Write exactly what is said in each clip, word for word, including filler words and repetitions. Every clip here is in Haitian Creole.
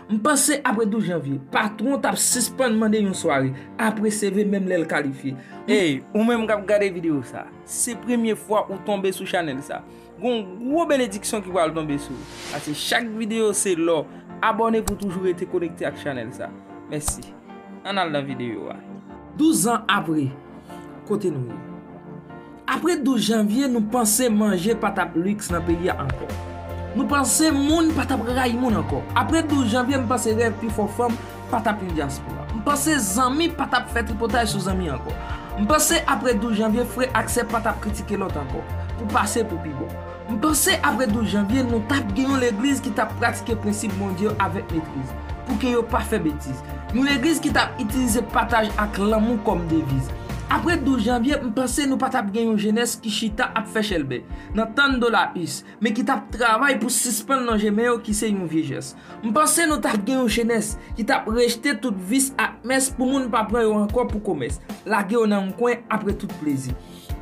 M panse apre douz janvye, patwon t ap sispann mande yon sware apre C V menm lè l kalifye. Ey, ou menm k ap gade videyo sa, si se premye fwa ou tonbe sou chanèl sa, gon gwo benediksyon ki pral tonbe sou ou. Paske chak videyo se lò. Abòne pou toujou rete konekte ak chanèl sa. Mèsi. Ann al nan videyo a. Douz an apre, kote nou ye? Apre douz janvye, nou panse manje pa t ap liks nan peyi a ankò. Nou panse moun pa t ap rayi moun ankò. Apre douz janvye, m panse rèv pi fò fanm pa t ap yon dyaspora. M panse zanmi pa t ap fè tripotay sou zanmi ankò. M panse apre douz janvye, frè ak sè pa t ap kritike lòt ankò pou pase pou pi bon. M panse apre douz janvye, nou t ap gen yon legliz ki t ap pratike prensip Bondye yo avèk metriz, pou ke yo pa fè betiz. Yon legliz ki t ap itilize pataj ak lanmou kòm deviz. Apre douz janvye, m panse nou pa t ap gen yon jenès ki chita ap fè chèlbè nan tann dola us, men ki t ap travay pou sispann lonje men yo, ki se yon vye jès. M panse nou t ap gen yon jenès ki t ap rejte tout vis ak mès pou moun pa pran yo ankò pou komès, lage yo nan yon kwen apre tout plezi.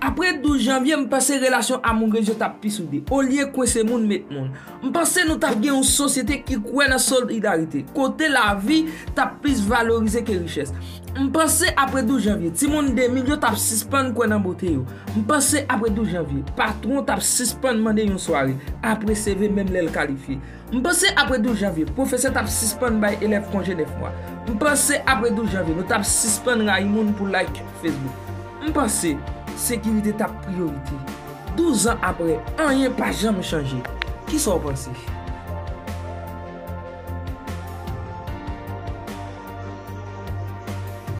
Apre douz janvye, m panse relasyon amourez yo t ap pi soude, olye kwense moun met moun. M panse nou t ap gen yon sosyete ki kwè nan solidarite, kote lavi t ap plis valorize ke richès. M panse apre douz janvye, timoun de mil yo t ap sispann kwè nan bote yo. M panse apre douz janvye, patwon t ap sispann mande yon sware apre C V menm lè l kalifye. M panse apre douz janvye, pwofesè t ap sispann bay elèv konje nèf mwa. M panse apre douz janvye, nou t ap sispann rayi moun pou like Facebook. M panse sekirite t ap priyorite. Douz an apre, anyen pa janm chanje. Kisa w panse?